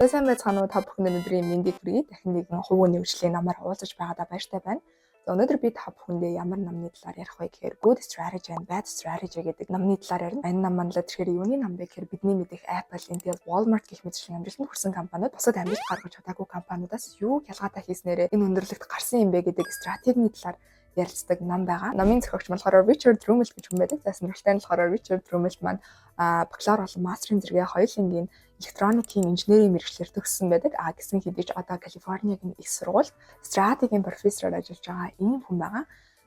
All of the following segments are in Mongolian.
За, сайн байцгаана уу, та бүхэн өнөөдрийн мэндийг хүргэе. Дахин нэгэн хувь хүний хөгжлийн намаар уулзаж байгаадаа баяртай байна. За, өнөөдөр би та бүхэндээ ямар намны талаар ярих вэ гэхээр Good Strategy and Bad Strategy гэдэг намны талаар ярина. Энэ нам маань л тэгэхээр юуны нам бэ гэхээр бидний мэдих Apple, Intel, Walmart гэх мэтчлэн амжилтанд хүрсэн компаниуд бусад амжилт гаргаж чадаагүй компаниудаас юу ялгаатай хийснээрээ энэ өндөрлөгт гарсан юм бэ гэдэг стратегийн талаар ярилцдаг нам байгаа. Намын зохиогч болохоор Richard Rumelt гэж хүн байдаг. За, сонирхолтой нь болохоор Richard Rumelt маань бакалавр болон мастерын зэрэгээ хоёулангийн электроникийн инженерийн мэргэжлээр төгссөн байдаг. А гэсэн хэдий ч одоо Калифорнигийн их сургуульд стратегийн профессороор ажиллаж байгаа ийм хүн байгаа.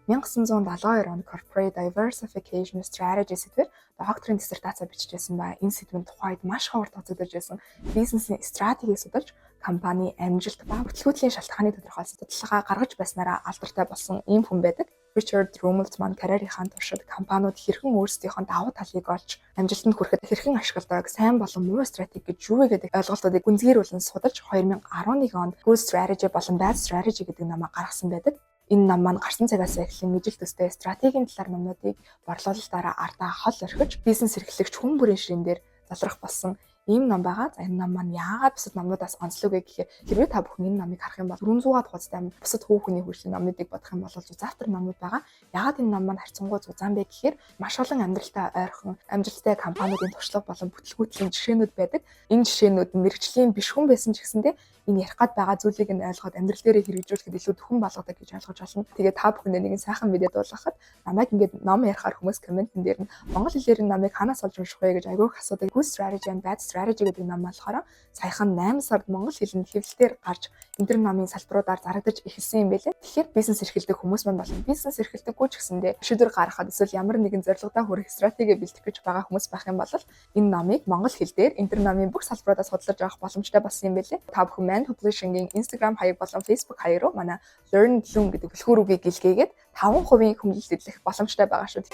1972 онд Corporate Diversification Strategy сэдвээр докторийн диссертацаа бичижсэн ба энэ сэдвийн тухайд маш ховор тооцогдож байсан бизнесийн стратегийг судалж, компани амжилт ба бүтэлгүйтлийн шалтгааны тодорхойлсон судалгаа гаргаж байснараа алдартай болсон ийм хүн байдаг. Richard Rumelt маань карьерийнхаа туршид компаниуд хэрхэн өөрсдийнхөө давуу талыг олж амжилтанд хүрэхэд хэрхэн ашигладаг, сайн болон муу стратеги гэж юу вэ гэдэг ойлголтуудыг гүнзгийрүүлэн судалж, 2011 онд Good Strategy болон Bad Strategy гэдэг намаа гаргасан байдаг. Энэ нам маань гарсан цагаас эхлэн ижил төстэй стратегийн талаар номнуудыг борлуулалтаараа ардаа хол орхиж, бизнес эрхлэгч хүн бүрийн ширээн дээр залрах болсон ийм ном байгаа. За, энэ ном маань яагаад бусад номнуудаас онцлог вэ гэхээр хэрвээ та бүхэн энэ номыг харах юм бол 400-аад хуудастай бусад хувь хүний хөгжлийн номнуудыг бодох юм бол зузаатар номнууд байгаа. Яагаад энэ ном маань харьцангуй зузаан бэ гэхээр маш олон амьдралтай ойрхон амжилттай компаниудын туршлага болон бүтэлгүйтлийн жишээнүүд байдаг. Энэ жишээнүүд нь мэргэжлийн биш хүн байсан ч гэсэндээ энэ ярих гээд байгаа зүйлийг нь ойлгоод амьдрал дээрээ хэрэгжүүлэхэд илүү дөхөм болгодог гэж ойлгож байна. Тэгээ та бүхэндээ нэгэн сайхан мэдээ дуулгахад намайг ингээд ном ярихаар хүмүүс комментэн дээр нь монгол хэлээр нь номыг хаанаас олж унших вэ гэж айгүй их асуудаг. Good Strategy and Bad Strategy гэдэг ном болохоор саяхан 8 сард монгол хэлэнд хэвлэлээр гарч интернет номын салбаруудаар зарагдаж эхэлсэн юм байлээ. Тэгэхээр бизнес эрхэлдэг хүмүүс маань болон бизнес эрхэлдэггүй ч гэсэндээ шийдвэр гаргахад эсвэл ямар нэгэн зорилгодоо хүрэх стратеги бэлтгэх гэж байгаа хүмүүс байх юм бол энэ номыг монгол хэл дээр интернет номын бүх салбаруудаас судалж авах боломжтой болсон юм байлээ. Та бүхэн Man Publishing-ийн Instagram хаяг болон Facebook хаяг руу манай Learn Bloom гэдэг түлхүүр үгийг гэлгээгээд 5% хүмлэлт эдлэх боломжтой байгаа шүү.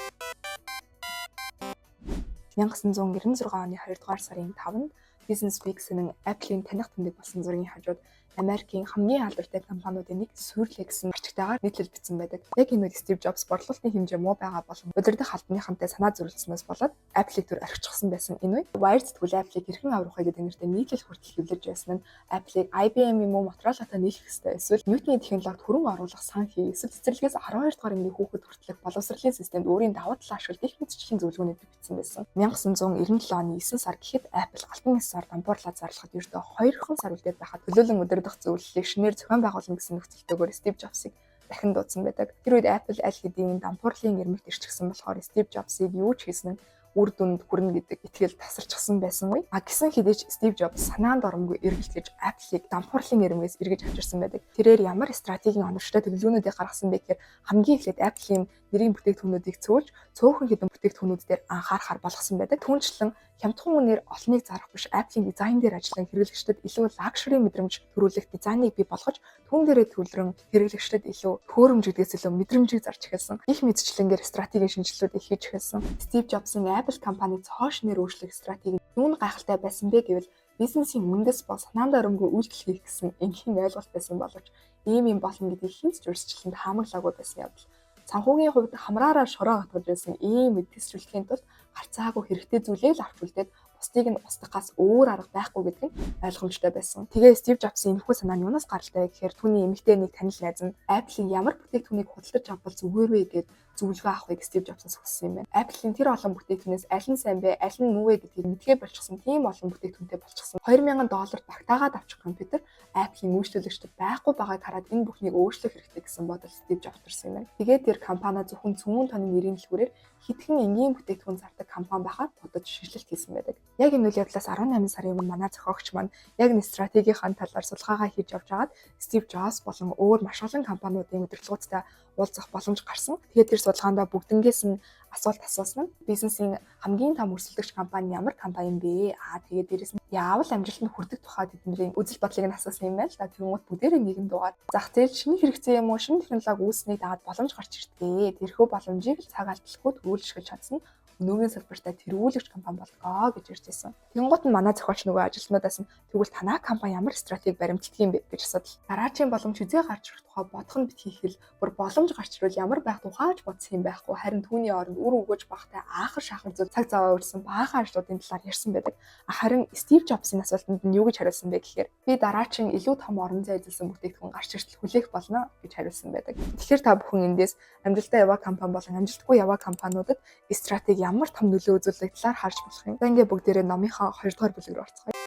1996 оны 2 дугаар сарын 5-нд Business Week нь Apple-ийн таних тэмдэг болсон зургийн хажууд "Америкийн хамгийн алдартай компаниудын нэг сүйрлээ" гэсэн бичгтэйгээр нийтлэл бичсэн байдаг. Яг энэ үед Стив Джобс борлуулалтын хэмжээ муу байгаа болон удирдах албаныхантай санаа зөрчилснөөс болоод Apple-ийг түр орхичихсан байсан энэ үе Wired сэтгүүл Apple-ыг хэрхэн аврах вэ гэдэг нэртэй нийтлэл хүртэл хэвлэж байсан нь Apple-ыг IBM юм уу Motorola-тай нийлэх ёстой, эсвэл Newton-ийн технологид хөрөнгө оруулах сан хий, эсвэл цэцэрлэгээс 12 дугаар ангийн хүүхэд хүртэлх боловсролын системд өөрийн давуу талаа ашиглах гэх мэтчлэн зөвлөгөөнүүдийг бичсэн байсан. 1997 оны 9 сар гэхэд Apple албан ёсоор дампуурлаа зарлахад ердөө 2хан сар үлдээд байхад төлөөлөн удирдах зөвлөлийг шинээр зохион байгуулна гэсэн нөхцөлтэйгээр Стив Джобсыг дахин дуудсан байдаг. Тэр үед Apple аль хэдийн дампуурлын ирмэгт ирчихсэн болохоор Стив Джобсыг юу ч хийсэн нь үр дүнд хүрнэ гэдэг итгэл тасарчихсан байсан үе. А гэсэн хэдий ч Стив Джобс санаанд оромгүй эргэлтгэж Apple-ыг дампуурлын ирмэгээс эргэж авчирсан байдаг. Тэрээр ямар стратегийн оновчтой төлөвлөгөөнүүдийг гаргасан бэ гэхээр хамгийн эхлээд Apple-ийн нэрийн бүтээгдэхүүнүүдийг цөөлж, цөөхөн хэдэн бүтээгдэхүүнүүд дээр анхаарахар болгосон байдаг. Түүнчлэн хямдхан үнээр олныг зарах биш, Apple-ийн дизайн дээр ажиллан хэрэглэгчдэд илүү luxury мэдрэмж төрүүлэх дизайныг бий болгож, түүн дээрээ төвлөрөн хэрэглэгчдэд илүү хөөрөмж гэдгээс илүү мэдрэмжийг зарж эхэлсэн. Гэх мэтчлэнгээр стратегийн шинэчлэлүүдийг хийж эхэлсэн. Стив Джобсын Apple компани цоо шинээр өөрчлөх стратеги юу нь гайхалтай байсан бэ гэвэл бизнесийн үндэс бол санаанд оромгүй үйлдэл хийх гэсэн энгийн ойлголт байсан боловч ийм юм болно гэдгийг хэн ч урьдчилан таамаглаагүй байсан явдал. Санхүүгийн хувьд хамраараа шороо гатгаж байсан ийм үед тэсчлэхийн тулд гарцаагүй хэрэгтэй зүйлээ л авч үлдээд бусдыг нь устгахаас өөр арга байхгүй гэдэг нь ойлгомжтой байсан. Тэгээ Стив Джобсын энэхүү санаа нь юунаас гаралтай вэ гэхээр түүний эмэгтэй нэг танил найз нь Apple-ийн ямар бүтээгдэхүүнийг худалдаж авбал зүгээр вэ гээд зөвлөгөө авахыг Стив Джобсоос хүссэн юм байна. Apple-ийн тэр олон бүтээгдэхүүнээс аль нь сайн бэ, аль нь муу вэ гэдгийг мэдгээ болчихсон, тийм олон бүтээгдэхүүнтэй болчихсон. 2000 долларт багтаагаад авчих компьютер Apple-ийн үйлчлүүлэгчдэд байхгүй байгааг хараад энэ бүхнийг өөрчлөх хэрэгтэй гэсэн бодол Стив Джобс төрсөн юм байна. Тэгээд тэр компани зөвхөн цөмийн тооны нэрийн дэлгүүрээр хэдхэн энгийн бүтээгдэхүүн зардаг компани байхаар бодож шийдлэлт хийсэн байдаг. Яг энэ үйл явдлаас 18 сарын өмнө манай зохиогч маань яг энэ стратегийнхаа талаар судалгаагаа хийж явж байгаад Стив Джобс болон өөр маш олон компаниудын удирдлагуудтай уулзах боломж гарсан. Тэгээд тэр судалгаандаа бүгднгээс нь асуулт асуусан нь бизнесийн хамгийн том өрсөлдөгч компани ямар компани юм бэ? Аа, тэгээд дээрэс нь яавал амжилтанд хүрдэг тухай тэдний үзэл бодлыг нь асуусан юм байна л да. Тэгэнгүүт бүгдээрээ нэгэн дуугаар зах зээл шинэ хэрэгцээ юм уу, шинэ технологи үүснийг дагаад боломж гарч ирдэг. Тэрхүү боломжийг л цаг алдалгүй төрүүлж чадсан Өнөөгийн салбартаа тэргүүлэгч компани болдгоо гэж ярьж байсан. Тэнгуут нь манай зохиолч нөгөө ажилтнуудаас нь тэгвэл танай компани ямар стратеги баримталдаг юм бэ гэж асуудал. Дараачийн боломж хэзээ гарч ирэх тухай бодох нь битгий хэл, бүр боломж гарч ирвэл ямар байх тухай ч бодсон юм байхгүй. Харин түүний оронд үр өгөөж багтай аахар шахар зүйл, цаг зав урьсан баахан ажлуудын талаар ярьсан байдаг. Харин Стив Джобсын асуултанд нь юу гэж хариулсан бэ гэхээр би дараачин илүү том орон зай эзэлсэн бүтээгдэхүүн гарч иртэл хүлээх болно гэж хариулсан байдаг. Тэгэхээр та бүхэн эндээс амжилттай яваа компани болон амжилтгүй яваа компаниудад стратеги ямар том нөлөө үзүүлдэг талаар харж болох юм. За, ингээ бүгдээрээ номынхоо 2 дугаар бүлэг рүү орцгоё.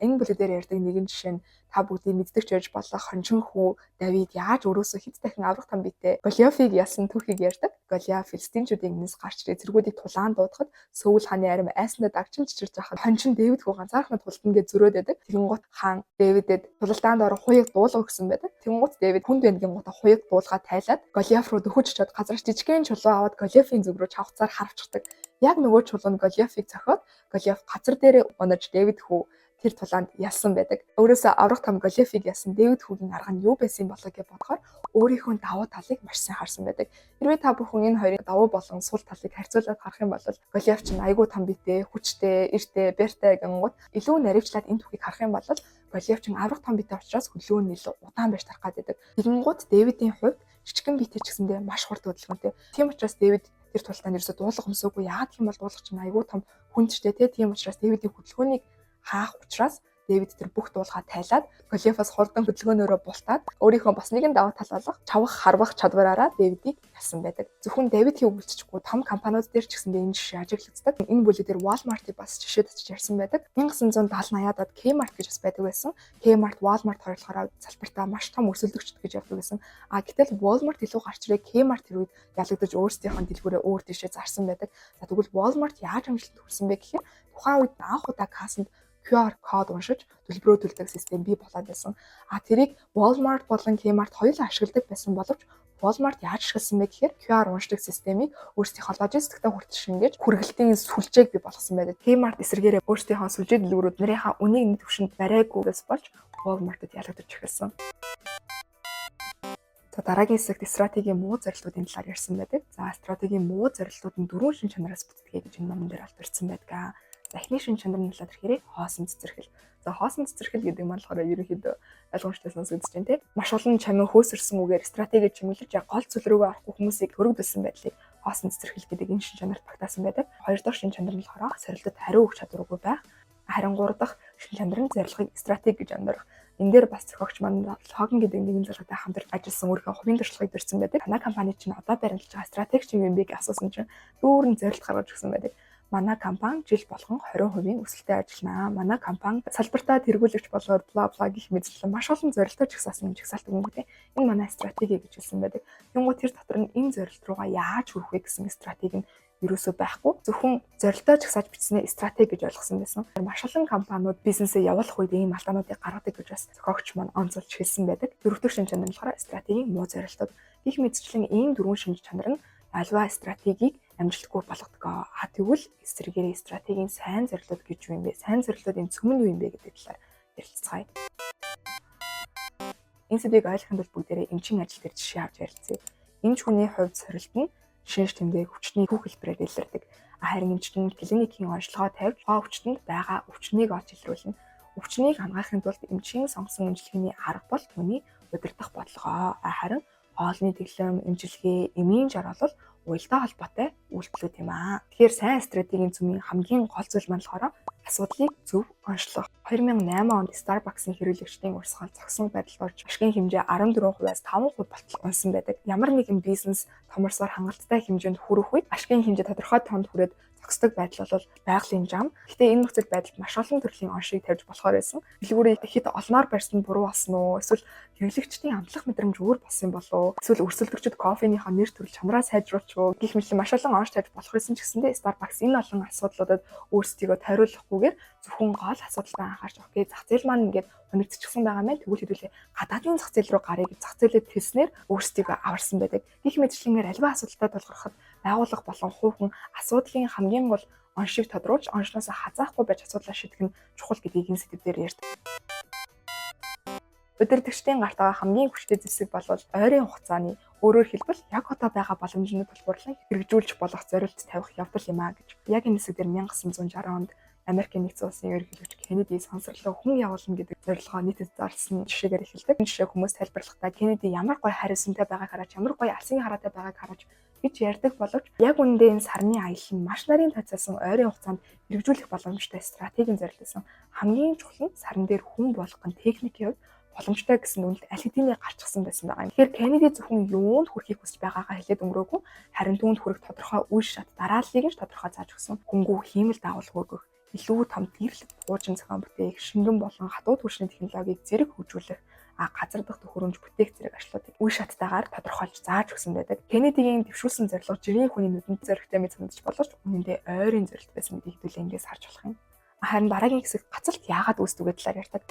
Энэ бүлэг дээр ярьдаг нэгэн жишээ нь та бүгдийг мэддэг ч байж болох хончин хүү Давид яаж өөрөөсөө хэд дахин аврах том биетэй Голиафыг ялсан түүхийг ярьдаг. Голиаф филистинчүүдийн өмнөөс гарч ирээ цэргүүдийг тулаан дуудахад Сөүл хааны арми айсандаа дагчин чичирч байхад хончин Дэвид хүү ганцаархнаа тултна гэж зөрөөд байдаг. Тэгэнгүүт хаан Дэвидэд тулалдаанд орох хуяг дуулга өгсөн байдаг. Тэгэнгүүт Дэвид хүнд байна гингуудаа хуяг дуулгаа тайлаад Голиаф руу дөхөж очиод газар жижигхэн чулуу аваад Голиафын зүг рүү чавцаар харавчихдаг. Яг нөгөө чулуу нь Голиафыг цохиод Голиаф газар дээрээ унаж Дэвид хүү тэр тулаанд ялсан байдаг. Өөрөөсөө аврах том Голиафыг ялсан Дэвид хүүгийн арга нь юу байсан болоо гэж бодохоор өөрийнхөө давуу талыг маш сайн харсан байдаг. Хэрвээ та бүхэн энэ хоёрын давуу болон сул талыг харьцуулаад харах юм бол Голиаф чинь айгүй том биетэй, хүчтэй, эртэй, бэртэй гэнгүүт илүү наривчлаад энэ түүхийг харах юм бол Голиаф чинь аврах том биетэй учраас хөлөө нь илүү удаан байж тарах гэдэг. Тэгэнгүүт Дэвидийн хувьд жижигхэн биетэй ч гэсэндээ маш хурд хөдөлгөөнтэй. Тийм учраас Дэвид тэр тултаанд ерөөсө дуулга өмсөөгүй. Яагаад гэх юм бол дуулга чинь айгүй том хүнд ч тийм. Тийм учраас Дэвидийн хөдөлгөөнийг хаах учраас Дэвид тэр бүх дуулгаа тайлаад Голиафаас хурдан хөдөлгөөнөөрөө бултаад өөрийнхөө бас нэгэн даваа тал болох чавах харвах чадвараараа Дэвидийг ялсан байдаг. Зөвхөн Дэвидийн үйлчлэхгүй том компаниуд дээр ч гэсэндээ энэ жишээ ажиглагддаг. Энэ бүлэг дээр Walmart-ыг бас жишээ татж ярьсан байдаг. 1970 80-аад онд Kmart гэж бас байдаг байсан. Kmart, Walmart хоёр болохоор салбартаа маш том өрсөлдөгчд гэж явдаг байсан. А гэтэл Walmart илүү гарч ирээ Kmart тэр үед ялагдаж өөрсдийнхөө дэлгүүрээ өөр тийшээ зарсан байдаг. За, тэгвэл Walmart яаж амжилтанд хүрсэн бэ гэхээр тухайн үед анх удаа кассанд QR код уншиж төлбөрөө төлдөг систем бий болоод байсан. А тэрийг Walmart болон Kmart хоёулаа ашигладаг байсан боловч Walmart яаж ашигласан бэ гэхээр QR уншдаг системийг өөрсдийнхөө логистиктой хүртэл шингээж хүргэлтийн сүлжээг бий болгосон байдаг. Kmart эсрэгээрээ өөрсдийнхөө сүлжээ дэлгүүрүүд нарийнхаа үнийг нэг түвшинд бариагүйгээс болж Walmart-д ялагдаж эхэлсэн. За, дараагийн хэсэгт стратегийн муу зорилтуудын талаар ярьсан байдаг. За, стратегийн муу зорилтууд нь дөрвөн шин чанараас бүтдэг гэж энэ номон дээр олдсон байдаг. За, эхний шин чанар нь болохоор тэгэхээр хоосон цэцэрхэл. За, хоосон цэцэрхэл гэдэг маань болохоор ерөнхийдөө ойлгомжтой сонсогдож байна, тийм. Маш олон чамин хөөсөрсөн үгээр стратеги чимэглэж гол зүйл рүүгээ орохгүй хүмүүсийг өргөдөлсөн байдлыг хоосон цэцэрхэл гэдэг энэ шин чанарт багтаасан байдаг. Хоёр дахь шин чанар нь болохоор сорилтод хариу өгөх чадваргүй байх. Харин гурав дахь шин чанар нь зорилгыг стратеги гэж андуурах. Энэ дээр бас зохиогч маань Логан гэдэг нэгэн залуутай хамтарч ажилласан өөрийнхөө хувийн туршлагыг дурдсан байдаг. Танай компани чинь одоо баримталж байгаа стратеги чинь юу юм бэ гэж асуусан чинь дүүрэн зорилт гаргаж өгсөн байдаг. Манай компани жил болгон 20% өсөлттэй ажилланаа. Манай компани салбартаа тэргүүлэгч болоод бла бла гэх мэтчлэн маш олон зорилттой жагсаасан юм жагсаалт өгөнгөтэй. Энэ манай стратеги гэж хэлсэн байдаг. Тэнгуү тэр дотор нь энэ зорилт руугаа яаж хүрэх вэ гэсэн стратеги нь ерөөсөө байхгүй. Зөвхөн зорилттой жагсааж бичснээ стратеги гэж ойлгосон байсан. Маш олон компаниуд бизнесээ явуулах үед ийм алдаануудыг гаргадаг гэж бас зохиогч маань онцолж хэлсэн байдаг. Дөрөв дэх шинж чанар нь болохоор стратегийн муу зорилтууд. Гэх мэтчлэн ийм дөрвөн шинж чанар нь аливаа стратегийг амжилтгүй болгодог. А тэгвэл эсрэгээрээ стратегийн сайн зорилгууд гэж юу юм бэ? Сайн зорилгоодын цөм нь юу юм бэ гэдэг талаар ярилцгаая. Энэ сэдвийг ойлгохын тулд бүгдээрээ эмчийн ажил дээр жишээ авч ярилцъя. Эмч хүний хувьд сорилт нь шинж тэмдэг өвчний түүх хэлбэрээр илэрдэг. Харин эмчт нь клиникийн онцлогоо тавьж тухайн өвчтөнд байгаа өвчнийг олж илрүүлнэ. Өвчнийг хамгаахын тулд эмчийн сонгосон эмчилгээний арга бол түүний удирдах бодлогоо. Харин хоолны тэглэм, эмчилгээ, эмийн жаргал бол уялдаа холбоотой үйлдэлүүд юм аа. Тэгэхээр сайн стратегийн цөмийн хамгийн гол зүйл маань болохоор асуудлыг зөв онцлох. 2008 онд Starbucks-ын хэрэглэгчдийн урсгал зогсон байдалд орж ашигын хэмжээ 14%-аас 5% болтол унсан байдаг. Ямар нэгэн бизнес томорсоор хангалттай хэмжээнд хүрэх үед ашигын хэмжээ тодорхой тоонд хүрээд зогсдог байдал бол байгалийн зам. Гэхдээ энэ нөхцөл байдалд маш олон төрлийн оншийг тавьж болохоор байсан. Дэлгүүрийг хэд олноор барьсан нь буруу болсон уу? Эсвэл хэрэглэгчдийн амтлах мэдрэмж өөр болсон юм болов уу? Эсвэл өрсөлдөгчд кофенийхаа нэр төрөл чанараа сайжруулах уу? Гэх мэт маш олон онш тавьж болох байсан ч гэсэндээ Starbucks энэ олон асуудлуудад өөрсдийгөө тойруулахгүйгээр зөвхөн гол асуудалтай анхаарч okay, зах зээл маань ингээд хонигдчихсан байгаа мэн, тэгвэл хэдүүлээ гадаадын зах зээл рүү гаръя гэж зах зээлээ тэлснээр өөрсдийгөө аварсан байдаг. Гэх мэтчлэнгээр аливаа асуудалтай тулгархад байгууллага болон хувь хүн асуудлын хамгийн гол оншийг тодруулж оншноос хазаахгүй байж асуудлаа шийдэх нь чухал гэдгийг энэ сэдэв дээр ярьдаг. Удирдагчдын гарт байгаа хамгийн хүчтэй зэвсэг бол ойрын хугацааны, өөрөөр хэлбэл, яг одоо байгаа боломжинд тулгуурлан хэрэгжүүлж болох зорилт тавих явдал юм а гэж. Яг энэ хэсэг дээр 1960 онд Америкийн нэгдсэн улсын ерөнхийлөгч Кеннеди сансарлуу хүн явуулна гэдэг зорилгоо нийтэд зарласан жишээгээр эхэлдэг. Энэ жишээ хүмүүс тайлбарлахдаа Кеннеди ямар гоё харилцантай байгааг хараач, ямар гоё алсын хараатай байгааг хараач гэж ярьдаг боловч яг үнэндээ энэ сарны аялал нь маш нарийн тооцоолсон, ойрын хугацаанд хэрэгжүүлэх боломжтой стратегийн зорилт байсан. Хамгийн чухал нь саран дээр хүн болох нь техникийн хувьд боломжтой гэсэн үнэлт аль хэдийнэ гарчихсан байсан байгаа юм. Тэгэхээр Кеннеди зөвхөн юунд хүрэхийг хүсэж байгаагаа хэлээд өнгөрөөгүй, харин түүнд хүрэх тодорхой үе шат, дарааллыг нь тодорхой зааж өгсөн. Хүнгүй хиймэл дагуул хөргөх, илүү том дээрлэг пуужин зохион бүтээх, шингэн болон хатуу түвшний технологиг зэрэг хөгжүүлэх, газар дахь төхөөрөмж бүтээх зэрэг ажлуудыг үе шаттайгаар тодорхойлж зааж өгсөн байдаг. Кеннедигийн дэвшүүлсэн зорилго жирийн хүний нүдэнд зоригтой мэт санагдаж боловч үнэндээ ойрын зорилт байсан гэдгийг хэдүүлээ эндээс харж болох юм. Харин дараагийн хэсэг гацалт яагаад үүсдэг вэ талаар ярьдаг.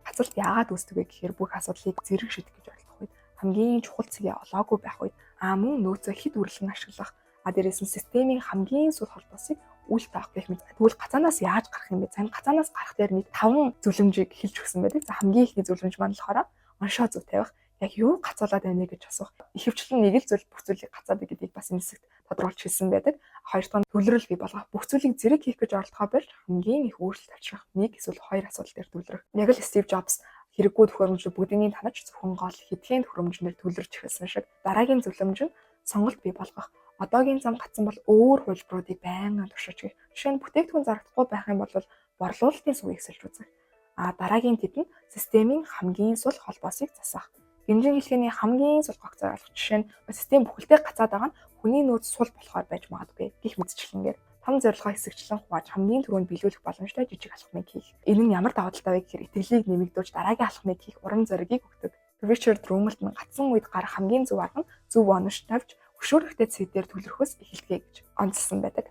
Гацалт яагаад үүсдэг вэ гэхээр бүх асуудлыг зэрэг шийдэх гэж оролдох үед, хамгийн чухал цэгээ олоогүй байх үед, мөн нөөцөө хэд үрлэн ашиглах, дээрээс нь системийн хамгийн сул холбоосыг үл таах гэх мэт. Тэгвэл гацаанаас яаж гарах юм бэ? За, энэ гацаанаас гарах дээр нэг таван зөвлөмжийг хэлж өгсөн байдаг. За, хамгийн эхний зөвлөмж маань болохоор оншоо зөв тавих. Яг юу гацуулаад байна гэж асуух. Ихэвчлэн нэг л зүйл бүх зүйлийг гацаадаг гэдгийг бас энэ хэсэгт тодруулж хэлсэн байдаг. Хоёр дахь нь төвлөрөл бий болгох. Бүх зүйлийг зэрэг хийх гэж оролдохоо болж хамгийн их өөрчлөлт авчрах нэг эсвэл хоёр асуудал дээр төвлөрөх. Яг л Стив Джобс хэрэггүй төхөөрөмжийг бүгднийг танаж, зөвхөн гол хэдхэн төхөөрөмжнөр төвлөрч эхэлсэн шиг. Дараагийн зөвлөмж нь сонголт бий болгох. Одоогийн зам гацсан бол өөр хувилбаруудыг байнгын туршиж гэх. Жишээ нь, бүтээгдэхүүн зарагдахгүй байх юм бол борлуулалтын сувгийг сэлж үзэх. А дараагийн тэд нь системийн хамгийн сул холбоосыг засах. Гинжин хэлхээний хамгийн сул гогцоо ойлгох. Жишээ нь, систем бүхэлдээ гацаад байгаа нь хүний нөөц сул болохоор байж магадгүй гэх мэтчилэнгээр том зорилгоо хэсэгчлэн хувааж, хамгийн түрүүнд биелүүлэх боломжтой жижиг алхмыг хийх. Энэ нь ямар давуу талтай вэ гэхээр итгэлийг нэмэгдүүлж, дараагийн алхмыг хийх урам зоригийг өгдөг. Ричард Румэлт нь гацсан үед гарах хамгийн зөв арга нь зөв онош тавьж, хөшүүрэгтэй цэг дээр төвлөрөхөөс эхэлдэг гэж онцлсон байдаг.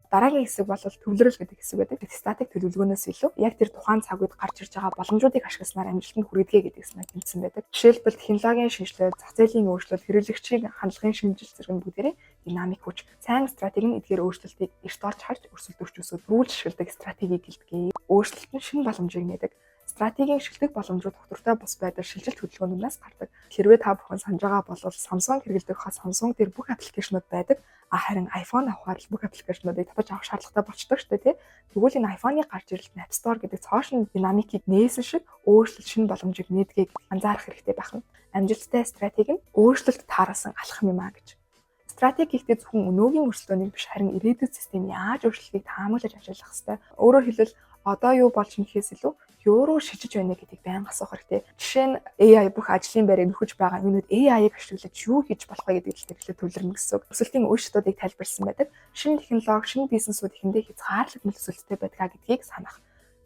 Дараагийн хэсэг бол төвлөрөл гэдэг хэсэг байдаг. Статик төлөвлөгөөнөөс илүү яг тэр тухайн цаг үед гарч ирж байгаа боломжуудыг ашигласнаар амжилтанд хүргэдэг гэдэг санааг тэмцсэн байдаг. Жишээлбэл, технологийн шинэчлэл, зах зээлийн өөрчлөлт, хэрэглэгчийн хандлагын шинэчлэл зэрэг нь бүгдээрээ динамик хүч. Сайн стратеги нь эдгээр өөрчлөлтийг эрт олж харж, өрсөлдөгч өсөд рүүлж ашигладаг стратегийг гэлдэг. Өөрчлөлт нь шинэ боломжийг нээдэг. Стратегийн шилдэг боломжууд тогтвортой бус байдал, шилжилт хөдөлгөөнүүдээс гардаг. Хэрвээ та бүхэн санаж байгаа бол Samsung хэрэглэдэг хаа Samsung дээр бүх application ууд байдаг. А харин iPhone авахаар л бүх application уудыг татаж авах шаардлагатай болчдөг шүү дээ, тий. Тэгвэл энэ iPhone-ы гарч ирэлт нь App Store гэдэг цоошин динамикийг нээсэн шиг өөрчлөлт шинэ боломжийг нээдгийг анзаарах хэрэгтэй байх нь. Амжилттай стратеги нь өөрчлөлт тааруулсан алхам юм а гэж. Стратеги гэхдээ зөвхөн өнөөгийн өрсөлдөөнийг биш, харин ирээдүйд систем яаж өөрчлөлтийг таамаглаж ажиллах ёстой. Өөрөөр хэлбэл, одоо юу болж нэхээс илүү юу руу шилжиж байна гэдгийг байнга асуух хэрэгтэй. Жишээ нь, AI бүх ажлын байрыг нөхөж байгаа. Юунууд AI-г ашиглаж юу хийж болох вэ гэдэг тал дээр төвлөрнө гэсэн үг. Өсөлтийн үе шатуудыг тайлбарласан байдаг. Шинэ технологи, шинэ бизнесүүд эхэндээ хязгаарлагдмал өсөлттэй байдгаа гэдгийг санах.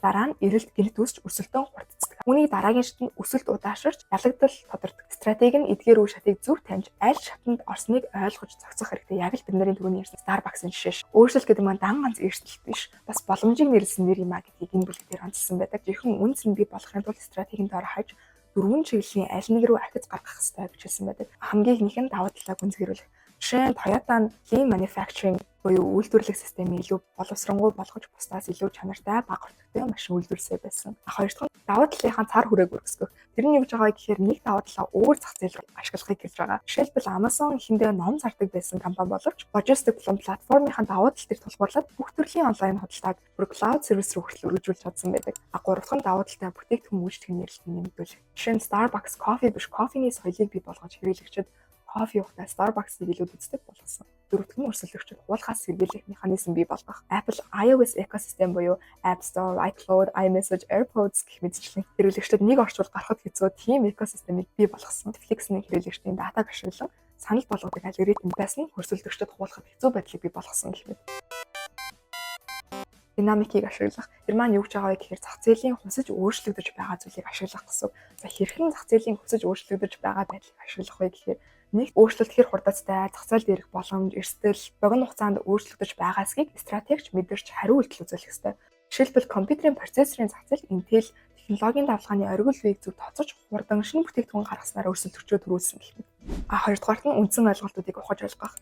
Дараа нь эрэлт гэнэт өсч, өрсөлдөөн хурдцдаг. Үүний дараагийн шат нь өсөлт удааширч, ялагдал тодордог. Стратеги нь эдгээр үе шатыг зөв таньж, аль шатанд орсныг ойлгож зохицох хэрэгтэй. Яг л бидний түрүүний ярьсан Starbucks-ын жишээ ш. Өөрчлөлт гэдэг маань дан ганц эрсдэл биш. Бас боломжийг нэрлсэн нэр юм а гэдгийг энэ бүлэг дээр онцлсон байдаг. Жинхэнэ үнэ цэн бий болохын тулд стратегийн доор хаяж дөрвөн чиглэлийн аль нэг рүү ахиц гаргах ёстой гэж хэлсэн байдаг. Хамгийн ихнийх нь давуу талаа гүнзгийрүүлэх. Жишээ нь, Toyota нь Lean Manufacturing буюу үйлдвэрлэх системийг илүү боловсронгуй болгож, бусдаас илүү чанартай, бага өртөгтэй машин үйлдвэрлэсээр байсан. Хоёр дахь нь давуу талынхаа цар хүрээг өргөсгөх. Тэр нь юу гэж байгаа вэ гэхээр нэг давуу талаа өөр зах зээл рүү ашиглахыг хэлж байгаа. Жишээлбэл, Amazon эхэндээ ном зардаг байсан компани боловч логистик болон платформынхаа давуу тал дээр тулгуурлаад бүх төрлийн онлайн худалдааг бүр cloud service рүү хүртэл өргөжүүлж чадсан байдаг. А гурав дахь нь давуу талтай бүтээгдэхүүн үйлчилгээний нэрлэлтийг нэмэгдүүлэх. Жишээ нь, Starbucks кофе биш, кофений соёлыг бий болгож, хэрэглэгчид кофе уухтаа Starbucks-ыг илүү үздэг болгосон. Дөрөвдөг нь өрсөлдөгчид хуулахаас сэргийлэх механизм бий болгох. Apple iOS экосистем буюу App Store, iCloud, iMessage, AirPods гэх мэтчлэн хэрэглэгчдэд нэг орчвол гарахад хэцүү тийм экосистемийг бий болгосон. Netflix-ийн хэрэглэгчдийн датаг ашиглан санал болгодог алгоритм байсан нь өрсөлдөгчдөд хуулахад хэцүү байдлыг бий болгосон гэх мэт. Динамикийг ашиглах. Тэр маань юу гэж байгаа вэ гэхээр зах зээлийн хусаж өөрчлөгдөж байгаа зүйлийг ашиглах гэсэн. За, хэрхэн зах зээлийн хусаж өөрчлөгдөж байгаа байдлыг ашиглах вэ гэхээр нэг өөрчлөлт хэр хурдацтай, зах зээл дээрх боломж, эрсдэл, богино хугацаанд өөрчлөгдөж байгаа эсэхийг стратегч мэдэрч хариу үйлдэл үзүүлэх ёстой. Жишээлбэл, компьютерийн процессорын зах зээл Intel технологийн давлгааны оргил үеийг зөв тооцож, хурдан шинэ бүтээгдэхүүн гаргаснаар өрсөлдөгчөө түрүүлсэн гэх мэт. А хоёрдугаарт нь үндсэн ойлголтуудыг ухаж ойлгох.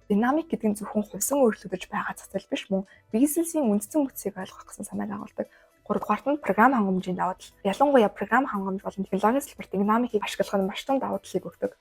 Динамик гэдэг нь зөвхөн хувьсан өөрчлөгдөж байгаа зах зээл биш, мөн бизнесийн үндсэн бүтцийг ойлгох гэсэн санааг агуулдаг. Гуравдугаарт нь програм хангамжийн давуу тал. Ялангуяа програм хангамж болон технологийн салбарт динамикийг ашиглах нь маш том давуу талыг өгдөг.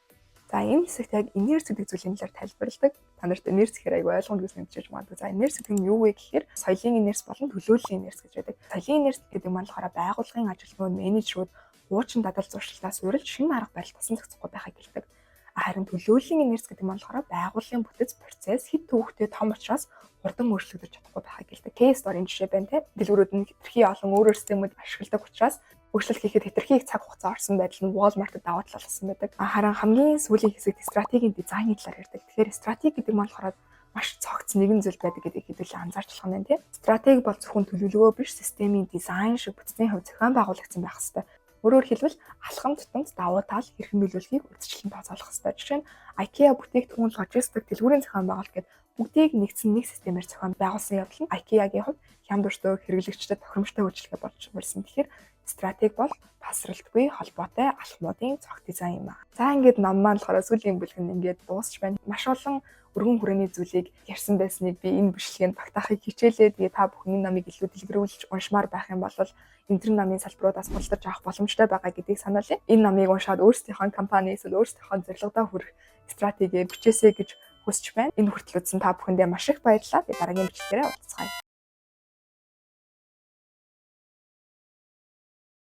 За, энэ хэсэгт яг инерц гэдэг зүйлийн талаар тайлбарладаг. Та нарт инерц гэхээр айгүй ойлгомжтой санагдаж магадгүй. За, инерц гэдэг нь юу вэ гэхээр соёлын инерц болон төлөөллийн инерц гэж байдаг. Соёлын инерц гэдэг маань болохоор байгууллагын ажилтнууд, менежерүүд хуучин дадал зуршилдаа суурилж шинэ арга барил тасан зохицохгүй байхыг хэлдэг. Харин төлөөллийн инерц гэдэг нь болохоор байгууллагын бүтэц, процесс хэт төвөгтэй том учраас хурдан өөрчлөгдөж чадахгүй байхыг хэлдэг. Case story-ын жишээ байна, те. Дэлгүүрүүд нь хэтэрхий олон өөр өөр системүүд ашигладаг учраас өөрчлөлт хийхэд хэтэрхий их цаг хугацаа орсон байдал нь Walmart-д давуу тал болгосон байдаг. Харин хамгийн сүүлийн хэсэгт стратегийн дизайны талаар ярьдаг. Тэгэхээр стратеги гэдэг нь болохоор маш цогц нэгэн зүйл байдаг гэдгийг хэдүүлээ анзаарч болох юм байна, тийм. Стратеги бол зөвхөн төлөвлөгөө биш, системийн дизайн шиг бүтцийн хувьд зохион байгуулагдсан байх хэрэгтэй. Өөрөөр хэлбэл, алхам тутамд давуу тал хэрхэн нөлөөлөхийг урьдчилан тооцоолох хэрэгтэй. Жишээ нь, IKEA бүтээгдэхүүн, логистик, дэлгүүрийн зохион байгуулалт гэдэг бүгдийг нэгдсэн нэг системээр зохион байгуулсан явдал нь IKEA-гийн хувьд хямд өртөө, хэрэглэгчдэд тохиромжтой үйлчилгээ болж хүрсэн. Тэгэхээр стратеги бол тасралтгүй холбоотой алхмуудын цогц дизайн юм аа. За, ингээд ном маань болохоор сүүлийн бүлэг нь ингээд дуусч байна. Маш олон өргөн хүрээний зүйлийг ярьсан байсныг би энэ бичлэгэнд багтаахыг хичээлээ. Тэгээ та бүхэн энэ номыг илүү дэлгэрүүлж уншмаар байх юм бол энэ төр номын салбаруудаас худалдаж авах боломжтой байгаа гэдгийг сануулъя. Энэ номыг уншаад өөрсдийнхөө компани эсвэл өөрсдийнхөө зорилгодоо хүрэх стратегийг бичээсэй гэж хүсэж байна. Энэ хүртэл үзсэн та бүхэндээ маш их баярлалаа. Тэгээ дараагийн бичлэгээрээ уулзцгаая.